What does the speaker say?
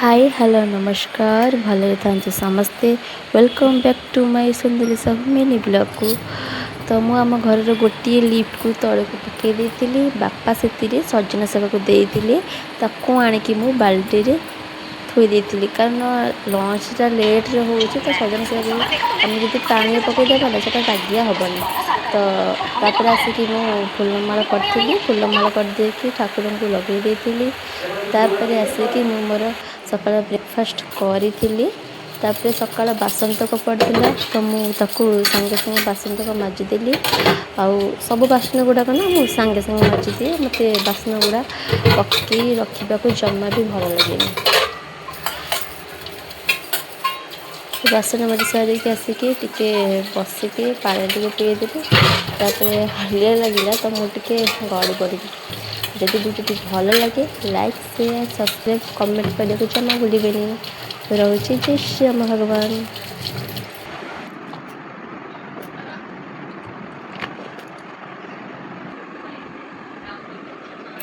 High, hello, ନମସ୍କାର। ଭଲରେ ଥାନ୍ତୁ ସମସ୍ତେ। Welcome back to my Sundari Sahu mini ବ୍ଲଗ୍କୁ। ତ ମୁଁ ଆମ ଘରର ଗୋଟିଏ ଲିଫ୍କୁ ତଳକୁ ପକାଇ ଦେଇଥିଲି। ବାପା ସେଥିରେ ସଜନା ଶାଗକୁ ଦେଇଥିଲେ। ତାକୁ ଆଣିକି ମୁଁ ବାଲ୍ଟିରେ ଥୋଇ ଦେଇଥିଲି, କାରଣ ଲଞ୍ଚଟା ଲେଟ୍ରେ ହେଉଛି। ତ ସଜନା ଶାଗକୁ ଆମେ ଯଦି ପାଣିରେ ପକାଇଦେବା ନା, ସେଇଟା ବାଗିଆ ହେବନି। ତ ତାପରେ ଆସିକି ମୁଁ ଫୁଲମାଳ କରିଥିଲି। ଫୁଲମାଳ କରିଦେଇକି ଠାକୁରଙ୍କୁ ଲଗାଇ ଦେଇଥିଲି। ତାପରେ ଆସିକି ମୁଁ ମୋର ସକାଳ ବ୍ରେକଫାଷ୍ଟ କରିଥିଲି। ତାପରେ ସକାଳ ବାସନ ତକ ପଡ଼ିଥିଲା, ତ ମୁଁ ତାକୁ ସାଙ୍ଗେ ସାଙ୍ଗେ ବାସନ ତକ ମାଜିଦେଲି। ଆଉ ସବୁ ବାସନ ଗୁଡ଼ାକ ନା ମୁଁ ସାଙ୍ଗେ ସାଙ୍ଗେ ମାଜିଦିଏ। ମୋତେ ବାସନ ଗୁଡ଼ା ପକାଇ ରଖିବାକୁ ଜମା ବି ଭଲ ଲାଗେନି। ବାସନ ମାଜି ସାରିକି ଆସିକି ଟିକେ ବସିକି ପାଣି ଟିକେ ପିଇଦେଲି। ତାପରେ ହାଲିଆ ଲାଗିଲା, ତ ମୁଁ ଟିକେ ଗଡ଼ି ପଡ଼ିଲି। ଯଦି ଭିଡ଼ିଓଟି ଭଲ ଲାଗେ, ଲାଇକ୍, ସେୟାର, ସବସ୍କ୍ରାଇବ୍, କମେଣ୍ଟ କରିବାକୁ ଜମା ଭୁଲିବେନି। ରହୁଛି। ଜୟ ଶ୍ରୀ ରାମ ଭଗବାନ।